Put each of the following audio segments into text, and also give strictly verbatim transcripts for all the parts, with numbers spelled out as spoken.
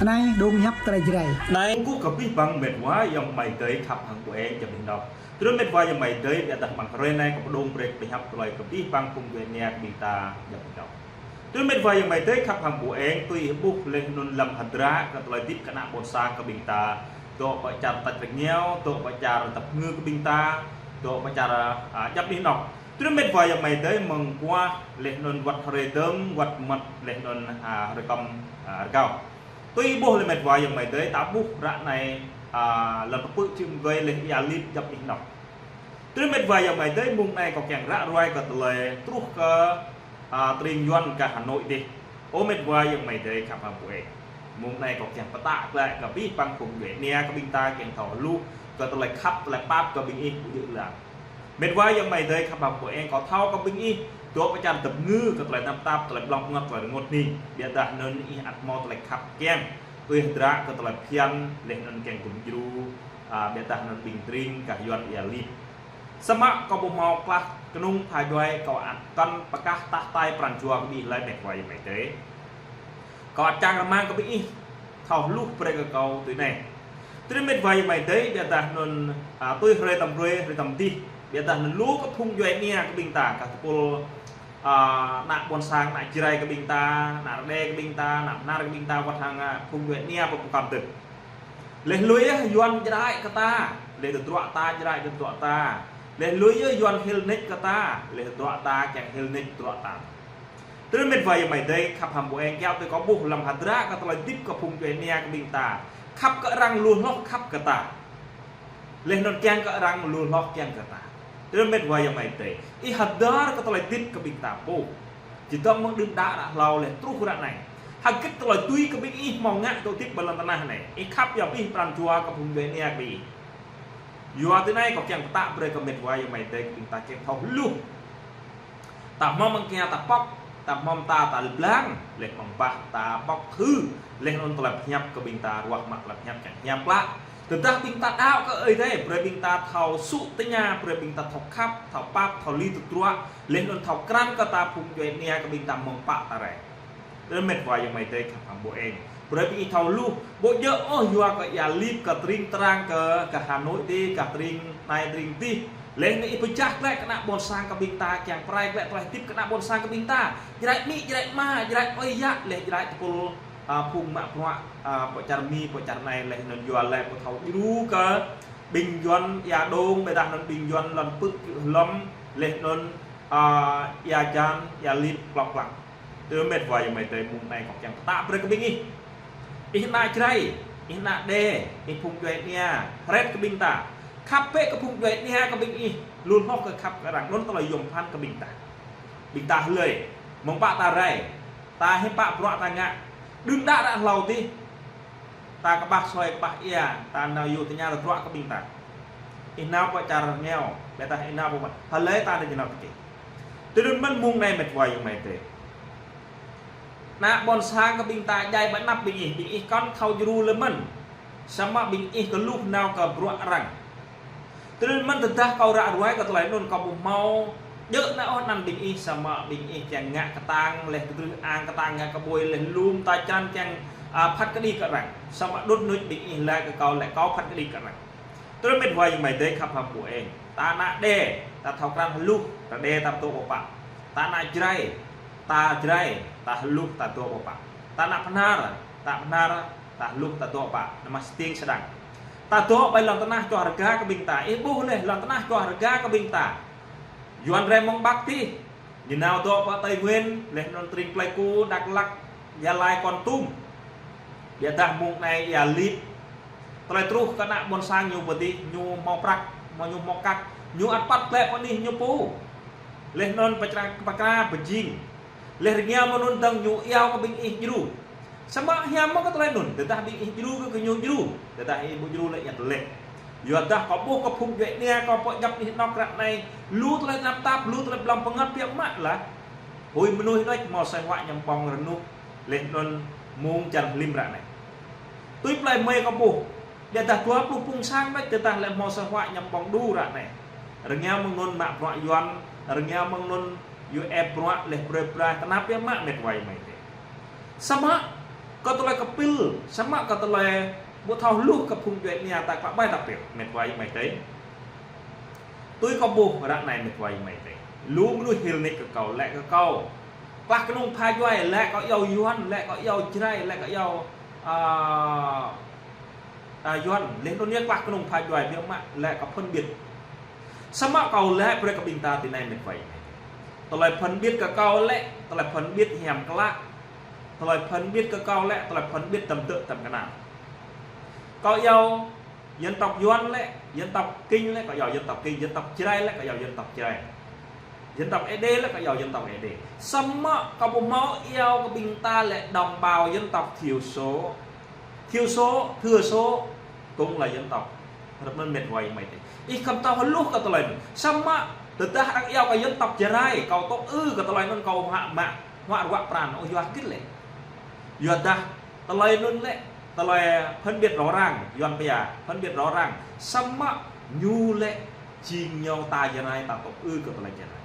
Anai dong hiăp tơlơi Jrai. Anai kơ abih bang met wa ayŏng amai adơi khăp hăng ƀu eng djŏp anih anŏ. Tui met wa ayŏng amai adơi, biă dah mơ̆ng hrơi anai kâo pơdŏng brơi kơ hiăp tơlơi kơ abih bang phung djuai ania kơ ƀing ta djŏp anih anŏ. Tui met wa ayŏng amai adơi khăp hăng ƀu eng, tui ih ƀuh laih anŭn lăm hơdră kơ tơlơi hơdip kơ ană ƀôn sang kơ ƀing ta, dŏ pơ čar tač rơngiao, dŏ pơ čar tơpơngư kơ ƀing ta, dŏ pơ čar, a, djŏp anih anŏ. Tui met wa ayŏng amai adơi, mơguah laih anŭn wơ̆t hrơi dơ̆ng, wơ̆t mơ̆t laih anŭn, a, hrơi kơm, a, rơgao. Tui ih ƀuh laih met wa ayŏng amai adơi, ta ƀuh ră anai, a, lŏn tơpư̆ čư̆m gơi laih ia lip djŏp anih anŏ. Tui met wa ayŏng amai adơi, mông anai kâo kiăng ră ruai kơ tơlơi truh kơ, a, tơring Yuan kơ Hà Nội dih. Ơ met wa ayŏng amai adơi khăp hăng ƀu eng. Mông anai kâo kiăng pơtă glaĭ kơ abih bang phung djuai ania kơ ƀing ta kiăng thâo hluh kơ tơlơi khăp, tơlơi pap kơ ƀing ih ƀu djơ̆ lăng. Met wa ayŏng amai adơi khăp hăng ƀu eng, kâo thâo kơ ƀing ih dŏ pơ čar tơpơngư kơ tơlơi tơnap tap, tơlơi blŏng pơngăt, tơlơi rơngot hning. Biă dah anŭn ih ăt hmâo tơlơi khăp kiăng, tui hơdră kơ tơlơi phiăn, laih anŭn kiăng gum djru, a, biă dah anŭn ƀing tơring kơ Yuan ia lip. Samơ̆ kâo ƀu hmâo klah kơnung pha djuai, kâo ăt kăn pơkah tah tai pran jua kơ ƀing ih lơi met wa ayŏng amai adơi. Kâo ăt čang rơmang kơ ƀing ih thâo hluh brơi kơ kâo tui anai. Tui met wa ayŏng amai adơi, biă dah anŭn, a, tui hrơi tơm hrơi, hrơi tơm dih. Biă dah anŭn lu kơ phung djuai ania kơ ƀing ta, kơ tơpul, a, ană ƀôn sang, ană Jrai kơ ƀing ta, ană Rơđê kơ ƀing ta, ană Bahnar kơ ƀing ta, wơ̆t hăng, a, phung djuai ania pơpŭ kăm dơ̆ng. Laih lui yơh Yuan Jrai kơ ta, laih tơdruă ta Jrai tơdruă ta. Laih lui yơh Yuan hil nik kơ ta, laih tơdruă ta kiăng hil nik tơdruă ta. Tui met wa ayŏng amai adơi khăp hăng ƀu eng, kiăo tui kâo ƀuh lăm hơdră kơ tơlơi hơdip kơ phung djuai ania kơ ƀing ta. Khăp kơ arăng lu hloh khăp kơ ta. Laih anŭn kiăng kơ arăng lu hloh kiăng kơ ta. Tui met wa ayŏng amai adơi, ih hơdơr kơ tơlơi hơdip kơ ƀing ta pô. Či dŏ mơ̆ng đưm đă ră hlâo laih truh ră anai. Hơgĕt tơlơi tui kơ ƀing ih hmâo ngă dŏ hơdip ƀơi lŏn tơnah anai. Ih khăp yua abih pran jua kơ phung djuai ania kơ ƀing ih. Yua tui anai kâo kiăng pơtă brơi kơ met wa ayŏng amai adơi kơ ƀing ta kiăng thâo hluh. Ta hmâo mơ̆ng kiăng ta pŏk, ta hmâo mơta ta lip lăng, laih mơ̆ng bah ta pŏk hư, laih anŭn tơlơi pơhiăp kơ ƀing ta ruah mă tơlơi pơhiăp kiăng hiam klă. Tơdah ƀing ta đaŏ kơ Ơi Adai, brơi ƀing ta thâo sŭ tơña, brơi ƀing ta thâo khăp, thâo pap, thâo lui tơdruă, laih anŭn thâo krăn kơ ta phung djuai ania kơ ƀing ta mơ̆ng pă ta rai. Tui met wa ayŏng amai adơi khăp hăng ƀu eng. Brơi ƀing ih thâo hluh, ƀu djơ̆ ôh yua kơ ia lip, kơ tơring tơrang, kơ, kơ Hà Nội dih, kơ tơring anai tơring dih. Laih anŭn ih pơčah glaĭ kơ ană ƀôn sang kơ ƀing ta, kiăng pơrai glaĭ tơlơi hơdip kơ ană ƀôn sang kơ ƀing ta. Jrai amĭ, Jrai ama, Jrai ơi yă, laih Jrai tơpul, a, phung mă bruă, a, pơ čar Mi, pơ čar anai, laih anŭn yua laih ƀu thâo djru kơ ƀing Yuan ia dong, biă dah anŭn ƀing Yuan lŏn pư̆ čư̆ hlŏm, laih anŭn, a, ia jan, ia lip klŏk klăng. Tui met wa ayŏng amai adơi, mông anai kâo kiăng pơtă brơi kơ ƀing ih. Ih ană Jrai, ih ană Rơđê, ih phung djuai ania, hret kơ ƀing ta. Khăp bĕ kơ phung djuai ania kơ ƀing ih, lu hloh kơ khăp kơ arăng, anŭn tơlơi yom pơphan kơ ƀing ta. Ƀing ta hlơi, mơ̆ng pă ta rai, ta hiư̆m pă bruă ta ngă, đưm đă ră hlâo dih. Ta kơƀah sui kơƀah ia, ta nao yua tơña tơdruă kơ ƀing ta. Ih nao pơ čar rơngiao, biă dah ih nao pơ mă. Hlơi ta nao jơnap tơkeng. Tui anŭn mơ̆n mông anai met wa ayŏng amai adơi. Ană ƀôn sang kơ ƀing ta djai ƀơi anăp ƀing ih, ƀing ih kăn thâo djru lơi mơ̆n. Samơ̆ ƀing ih kơluh nao kơ bruă arăng. Tui anŭn mơ̆n tơdah kâo ră ruai kơ tơlơi anŭn kâo ƀu hmâo djơ̆ nao ôh anăn ƀing ih, samơ̆ ƀing ih kiăng ngă kơtang, laih tơdrưh ang kơtang ngă kơ ƀuai, laih lŏm ta čan kiăng, a, phat kơđi kơ arăng. Samơ̆ đŭt nuč ƀing ih laĭ kơ kâo, laĭ kâo phat kơđi kơ arăng. Tui met wa ayŏng amai adơi khăp hăng ƀu eng. Ta ană Rơđê, ta thâo krăn hluh, Rơđê ta dŏ pơpă. Ta ană Jrai, ta Jrai, ta hluh ta dŏ pơpă. Ta ană Bahnar, ta Bahnar, ta hluh ta dŏ pơpă. Nao mă sting sơdang. Ta dŏ ƀơi lŏn tơnah čoh rơga kơ ƀing ta. Ih ƀuh laih lŏn tơnah čoh rơga kơ ƀing ta. Yuan rai mơ̆ng Bắc dih. Ñu nao dŏ pơ Tây Nguyên, laih anŭn tơring Pleiku, Dak Lak, Gia Lai, Kon Tum. Biă dah mông anai ia lip. Tơlơi truh kơ ană ƀôn sang ñu pơ dih, ñu hmâo prăk, hmâo ñu hmâo kăk, ñu ăt păt klĕ pơ anih ñu pô. Laih anŭn pơčrang, pơkra pơjing. Laih rơngiao mơ̆ng anŭn dơ̆ng ñu iâu kơ ƀing ih djru. Samơ̆ hiam mơ̆ kơ tơlơi anŭn, tơdah ƀing ih djru kơ, kơ ñu djru, tơdah ih ƀu djru lĕ ia tơlĕ. Yua dah kâo ƀuh kơ phung djuai ania kâo pơ djŏp anih anŏ ră anai, lu tơlơi tơnap tap, lu tơlơi blŏng pơngăt biă mă lah. Hơi mơnuih đôč hmâo asơi huă ñăm ƀơ̆ng rơnŭk, laih anŭn mông čar hlim ră anai. Tui plei mơi kâo ƀuh, biă dah dua pluh pung sang đôč tơdah lĕ hmâo asơi huă ñăm ƀơ̆ng đu ră anai. Rơngiao mơ̆ng anŭn mă bruă Yuan, rơngiao mơ̆ng anŭn yua ĕp bruă laih brơi brơi tơnap biă mă met wa ayŏng amai adơi. Samơ̆ Kơ tơlơi kơpĭl, samơ̆ kơ tơlơi ƀu thâo hluh kơ phung djuai ania ta klă ƀai ta pĭl, mĕt wa amai adơi. Tui kâo ƀuh ră anai mĕt wa amai adơi. Lu mơnuih hil nik kơ kâo, lĕ kơ kâo. Klah kơnung pha djuai, lĕ kâo iâu Yuan, lĕ kâo iâu Jrai, lĕ kâo iâu, a, a, Yuan. Leh anŭn yơh klah kơnung pha djuai, biă mă, lĕ kâo phân biệt. Samơ̆ kâo lĕ brơi kơ ƀing ta tui anai mĕt wa amai adơi. Tơlơi phân biệt kơ kâo lĕ, tơlơi phân biệt hiam klă. Tơlơi phân biệt kơ kâo lĕ, tơlơi phân biệt tăm tơ̆ tăm kơnăl. Kâo iâu dân tộc Yuan lĕ, dân tộc Kinh lĕ, kâo iâu dân tộc Kinh, dân tộc Jrai lĕ, kâo iâu dân tộc Jrai. Dân tộc Ê Đê lĕ, kâo iâu dân tộc Ê Đê. Samơ̆ kâo ƀu hmâo iâu kơ ƀing ta lĕ đồng bào dân tộc thiểu số. Thiểu số, thừa số, cũng là dân tộc. Rơmơ̆n mĕt wa amai adơi. Ih khŏm thâo hluh kơ tơlơi anŭn. Samơ̆ tơdah arăng iâu kơ dân tộc Jrai, kâo tŭ ư kơ tơlơi anŭn kâo hă mă, hua ruă pran, ôh yua hơgĕt lĕ. Yua dah tơlơi anŭn lĕ, tơlơi phân biệt rõ ràng, Yuan pia, phân biệt rõ ràng. Samơ̆ ñu lĕ jing ñu ta Jrai ta tŭ ư kơ tơlơi Jrai.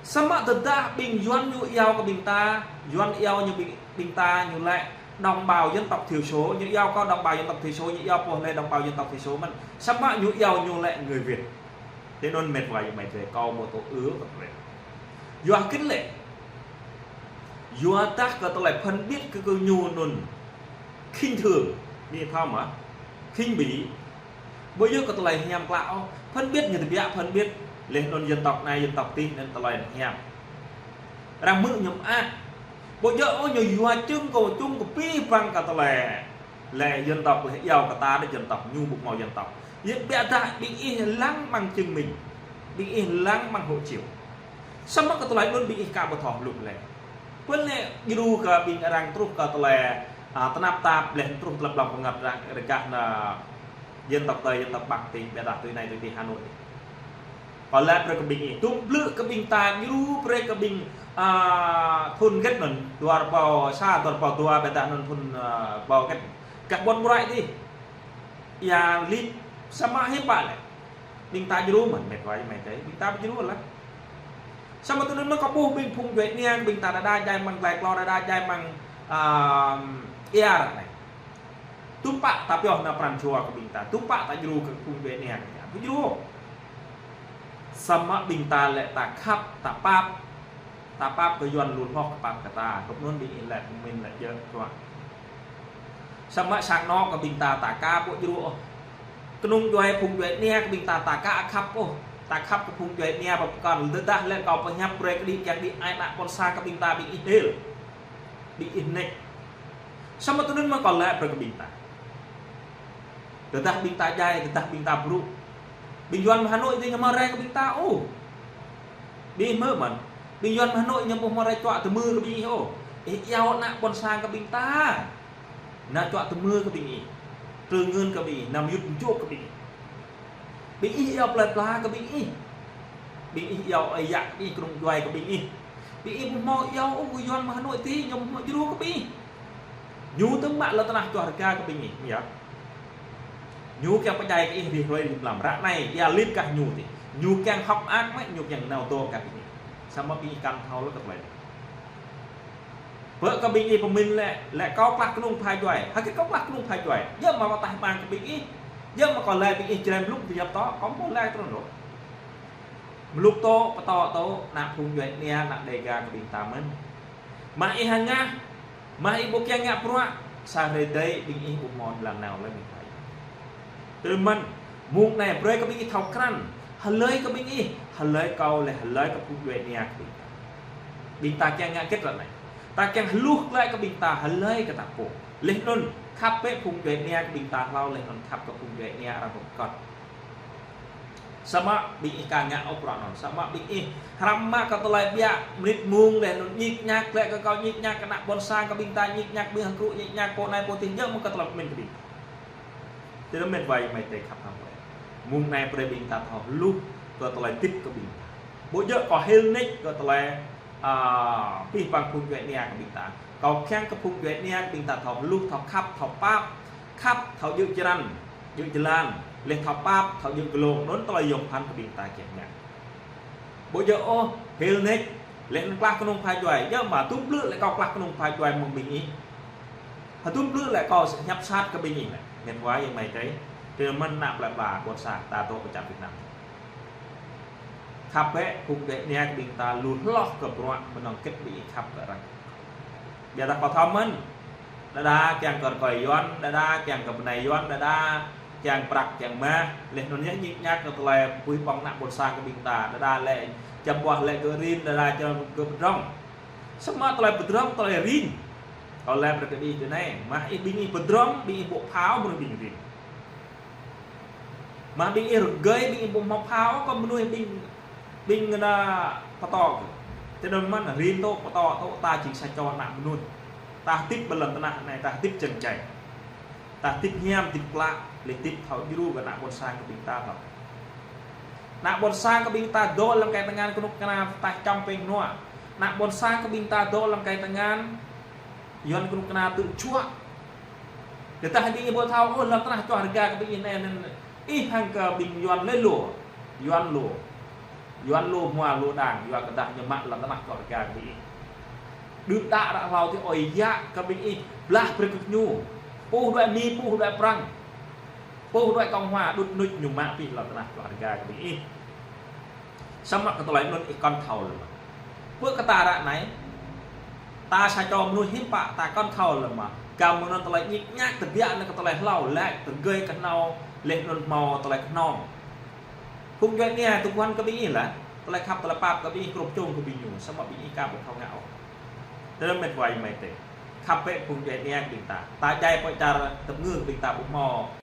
Samơ̆ tơdah ƀing Yuan ñu iâu kơ ƀing ta, Yuan iâu ñu ƀing, ƀing ta ñu lĕ đồng bào dân tộc thiểu số, ñu iâu kơ đồng bào dân tộc thiểu số, ñu iâu pô lĕ đồng bào dân tộc thiểu số mơ̆n. Samơ̆ ñu iâu ñu lĕ người Việt. Tui anŭn mĕt wa amai adơi kâo ƀu tŭ ư kơ tơlơi. Yua hơgĕt lĕ. Yua dah kơ tơlơi phân biệt kơ, kơ ñu anŭn khinh thường, ƀing thâo mă, khinh bỉ. Ƀu djơ̆ kơ tơlơi hiam klă ôh, phân biệt ñu tơbiă phân biệt, leh anŭn dân tộc anai, dân tộc adih, anŭn tơlơi hiam. Arăng hmư̆ ñu mơak. Ƀu djơ̆ ôh ñu yua čưng kơ čung kơ pĭ păng kơ tơlơi. Lĕ dân tộc lĕ iâu kơ ta đôč dân tộc, ñu ƀu hmâo dân tộc. Yua biă dah ƀing ih lăng mơ̆ng chứng minh. Ƀing ih lăng mơ̆ng hộ chiếu. Samơ̆ kơ tơlơi anŭn ƀing ih aka ƀu thâo hluh lĕ. Pơ anai djru kơ ƀing arăng truh kơ tơlơi, a, tơnap tap leh truh tơlơi blŏng pơngăt arăng rơgah ană dân tộc tơi, dân tộc Bắc tih, biă dah tui anai tui tih Hà Nội. Kâo lăi brơi kơ ƀing ih, tŭm blư̆ kơ ƀing ta djru brơi kơ ƀing, a, thun hơgĕt anŭn, dua rơbâo sa, dua rơbâo dua, biă dah anŭn thun, a, rơbâo hơgĕt. Gah ƀôn Ƀrai tih. Ia lip samơ̆ hiư̆m pă lĕ. Ƀing ta djru mơ̆n, mĕt wa amai adơi, ƀing ta ƀu djru lĕ. Samơ̆ tui anŭn mơ̆n kâo ƀuh ƀing phung djuai ania, ƀing ta đơđa djai mơ̆ng glai klô, đơđa djai mơ̆ng, a, ia ră anai. Tŭm pă ta pioh nao pran jua kơ ƀing ta, tŭm pă ta djru kơ phung djuai ania, ƀu djru. Samơ̆ ƀing ta lĕ ta khăp, ta pap, ta pap kơ Yuan lu hloh kơ pap kơ ta, kơ anŭn ƀing ih lĕ pơmĭn lĕ djơ̆ čuă. Samơ̆ sang anŏ kơ ƀing ta ta aka ƀu djru ôh. Kơnung djuai phung djuai ania kơ ƀing ta ta aka khăp ôh. Ta khăp kơ phung djuai ania pơkŏn, tơdah lĕ kâo pơhiăp brơi kơ đĭ kiăng đĭ ai ană ƀôn sang kơ ƀing ta ƀing ih hil. Ƀing ih nik. Samơ̆ tui anŭn mơ̆n kâo lăi brơi kơ ƀing ta. Tơdah ƀing ta djai, tơdah ƀing ta brŭ. Ƀing Yuan mơ̆ng Hà Nội tih ñu ƀu hmâo rai kơ ƀing ta ôh. Ƀing ih hmư̆ mơ̆n. Ƀing Yuan mơ̆ng Hà Nội ñu ƀu hmâo rai čuă tơmư̆ kơ ƀing ih ôh. Ih iâu ană ƀôn sang kơ ƀing ta. Nao čuă tơmư̆ kơ ƀing ih. Trơngưn kơ ƀing ih, nao mơyŭt mơjôk kơ ƀing ih. Ƀing ih iâu plơi pla kơ ƀing ih. Ƀing ih iâu ơi yă kơ ƀing ih, kơnung djuai kơ ƀing ih. Ƀing ih ƀu hmâo iâu ôh kơ Yuan mơ̆ng Hà Nội tih, ñu ƀu hmâo djru kơ ƀing ih. Ñu tơm mă lŏn tơnah čoh rơga kơ ƀing ih, yơh. Ñu kiăng pơdjai kơ ih rĭm hrơi rĭm mlam. Ră anai, ia lip gah ñu tih. Ñu kiăng hŏk mơak mơ̆, ñu kiăng nao dŏ gah ƀing ih. Samơ̆ ƀing ih kăn thâo lĕ kơ tơlơi anai. Bơ kơ ƀing ih pơmĭn lĕ, lĕ kâo klah kơnung pha djuai. Hơgĕt kâo klah kơnung pha djuai. Djơ̆ mă kâo tah ƀang kơ ƀing ih. Djơ̆ mă kâo lăi ƀing ih Jrai mlŭk pơhiăp tŏ, kâo ƀu lăi trŭn ôh. Mlŭk tŏ, pơtô tŏ, ană phung djuai ania, ană Đêga kơ ƀing ta mơ̆n. Mă ih hơngah, mă ih ƀu kiăng ngă bruă, sa hrơi dơi ƀing ih ƀu hmâo lŏn nao lĕ ƀing ta. Tui anŭn mơ̆n, mông anai brơi kơ ƀing ih thâo krăn, hlơi kơ ƀing ih, hlơi kâo lĕ hlơi kơ phung djuai ania kơ ƀing ta. Ƀing ta kiăng ngă hơgĕt ră anai. Ta kiăng hluh glaĭ kơ ƀing ta hlơi kơ ta pô. Leh anŭn, khăp bĕ phung djuai ania kơ ƀing ta hlâo, leh anŭn khăp kơ phung djuai ania arăng pơkŏn. Samơ̆ ƀing ih aka ngă ôh bruă anŭn. Samơ̆ ƀing ih hrăm mă kơ tơlơi biă, mơnit mông leh anŭn ñik ñak, lĕ kơ kâo ñik ñak, kơ ană ƀôn sang kơ ƀing ta ñik ñak, ƀing hăng krŭ ñik ñak, pô anai pô tih, djơ̆ mă kơ tơlơi pơmĭn kơ ƀing ta. Tơdah mĕt wa amai adơi khăp hăng ƀing ih. Mông anai brơi ƀing ta thâo hluh kơ tơlơi hơdip kơ ƀing ta. Ƀu djơ̆ kâo hil nik kơ tơlơi, a, pĭ păng phung djuai ania kơ ƀing ta. Kâo kiăng kơ phung djuai ania kơ ƀing ta thâo hluh, thâo khăp, thâo pap, khăp, thâo djơ̆ jơlan, djơ̆ jơlan, leh thâo pap, thâo djơ̆ glông, anŭn tơlơi yôm phăn kơ ƀing ta kiăng ngă. Ƀu djơ̆ ôh, hil nik, leh anŭn klah kơnung pha djuai, djơ̆ mă tŭm blư̆ lĕ kâo klah kơnung pha djuai mơ̆ng ƀing ih. Hơdôm blư̆ lĕ kâo sĭt hiăp sat kơ ƀing ih lĕ. Met wa ayŏng amai adơi. Tơl mơ̆n ană plơi pla ƀôn sang ta dŏ pơ čar Việt Nam. Khăp bĕ, phung djuai ania kơ ƀing ta lu hloh kơ bruă mơnơ̆ng kĕt ƀing ih khăp kơ arăng. Biă dah kâo thâo mơ̆n. Đơđa kiăng kơ rơkơi Yuan, đơđa kiăng kơ bơnai Yuan, đơđa kiăng prăk kiăng mah, laih anŭn yơh ñik ñak kơ tơlơi pui ƀơ̆ng ană ƀôn sang kơ ƀing ta, đơđa lĕ čăm ƀuah lĕ gơ̆ rin, đơđa čăm gơ̆ pơdrŏng. Samơ̆ tơlơi pơdrŏng, tơlơi rin. Kâo lĕ brơi kơ ƀing ih tui anai, mah ih ƀing ih pơdrŏng, ƀing ih ƀu phao, mơnuih ƀing rin. Mah ƀing ih rơgơi, ƀing ih ƀu hmâo phao, kơ mơnuih ƀing, ƀing ngă pơtô. Tơdơi mơ̆n rin tŏ, pơtô tŏ, ta jing sa čô ană mơnuih. Ta hơdip ƀơi lŏn tơnah anai, ta hơdip jơngai. Ta hơdip hiam, hơdip klă, laih hơdip thâo djru kơ ană ƀôn sang kơ ƀing ta hlâo. Ană ƀôn sang kơ ƀing ta dŏ lăm kơi tơngan kơnuk kơna taih čăm pĕng hnuă. Ană ƀôn sang kơ ƀing ta dŏ lăm kơi tơngan Yuan kơnuk kơna tŭ čuă. Tơdah ƀing ih ƀu thâo ôh, lŏn tơnah čoh rơga kơ ƀing ih anai, anai, ih hăng kơ ƀing Yuan lĕ lu. Yuan lu. Yuan lu hmua lu đang, yua kơ dah ñu mă lŏn tơnah čoh rơga kơ ƀing ih. Đưm đă ră hlâo tui ơi yă kơ ƀing ih, blah brơi kơ ñu. Puh đuaĭ Mi, puh đuaĭ Prăng. Puh đuaĭ Cộng hòa, đŭt nuč ñu mă pĭ lŏn tơnah čoh rơga kơ ƀing ih. Samơ̆ kơ tơlơi anŭn ih kŏn thâo lơ̆m. Pơ kơ ta ră anai, ta sa čô mơnuih hiư̆m pă ta kŏn thâo lơ̆m. Gơmơi anŭn tơlơi ñik ñak tơbiă anŭn kơ tơlơi hlâo lĕ, tơgơi kơhnâo, laih anŭn hmâo tơlơi kơhnong. Phung djuai ania tŭ kuan kơ ƀing ih lĕ, tơlơi khăp tơlơi pap kơ ƀing ih, krŭp čong kơ ƀing ñu, samơ̆ ƀing ih aka ƀu thâo ngă ôh. Tơdơi met wa ayŏng amai adơi. Khăp bĕ phung djuai ania kơ ƀing ta. Ta djai pơ čar tơpơngư kơ ƀing ta ƀu hmâo